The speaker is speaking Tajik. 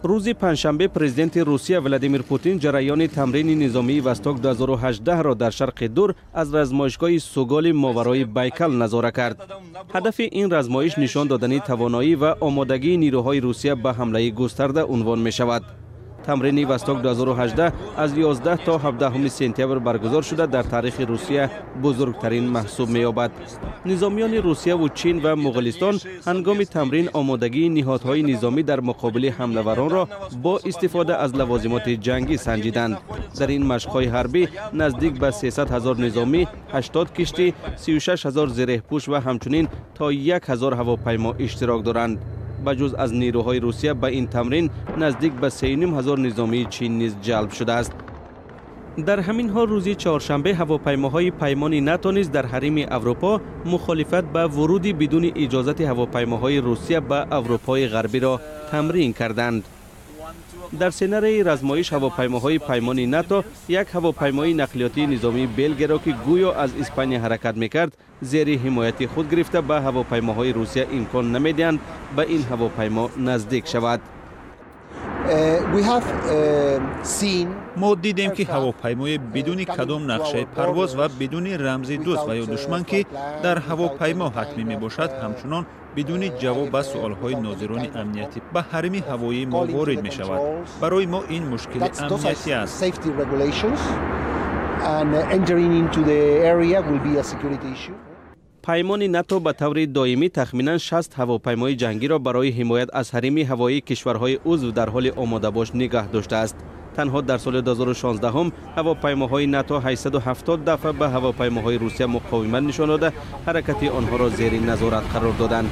Рӯзи панҷшанбе президенти Русия Владимир Путин ҷараёни тамрини низомии «Восток 2018» ро дар Шарқи Дур аз размоишгоҳи Суголи моварои Байкал назора кард. Ҳадафи ин размоиш нишон додани тавоноӣ ва омодагии нирӯҳои Русия ба ҳамлаи густарда унвон мешавад. Тамрини «Восток 2018» аз 11 то 17 сентябр баргузор шуда, дар таърихи Русия бузургтарин маҳсуб меёбад. Низомиёни Русияву Чин ва Муғулистон ҳангоми тамрин омодагии ниҳодҳои низомӣ дар муқобили ҳамлаваронро бо истифода аз лавозимоти ҷангӣ санҷиданд. Дар ин машқҳои ҳарбӣ наздик ба 300 ҳазор низомӣ, 80 киштӣ, 36 ҳазор зиреҳпӯш ва ҳамчунин то 1 ҳазор ҳавопаймо иштирок доранд. Ба ҷуз аз нирӯҳои Русия, ба ин тамрин наздик ба 3,5 ҳазор низомии Чин низ ҷалб шудааст. Дар ҳамин ҳол, рӯзи чоршанбе ҳавопаймоҳои Паймони НАТО низ дар ҳарими Аврупо мухолифат ба вуруди бидуни иҷозати ҳавопаймоҳои Русия ба Аврупои Ғарбиро тамрин карданд. Дар сценарии размоиш ҳавопаймоҳои Паймони НАТО як ҳавопаймои нақлиётии низомии Белгияро, ки гӯё аз Испания ҳаракат мекард, зери ҳимояти худ гирифта, ба ҳавопаймоҳои Русия имкон намедиҳанд ба ин ҳавопаймо наздик шавад. Мо дидем, ки ҳавопаймое бидуни кадом нақшаи парвоз ва бидуни рамзи дӯст ва ё душман, ки дар ҳавопаймо ҳатмӣ мебошад, ҳамчунон бидуни ҷавоб ба суолҳои нозирони амниятӣ ба ҳарими ҳавоии мо ворид мешавад. Барои мо ин мушкили амниятӣ аст. Паймони НАТО ба таври доимӣ тахминан 60 ҳавопаймои ҷангиро барои ҳимоят аз ҳарими ҳавоии кишварҳои узв дар ҳоли омодабош нигаҳ доштааст. Танҳо дар соли 2016 ҳавопаймоҳои НАТО 870 дафъа ба ҳавопаймоҳои Русия муқовимат нишон дода, ҳаракати онҳоро зери назорат қарор доданд.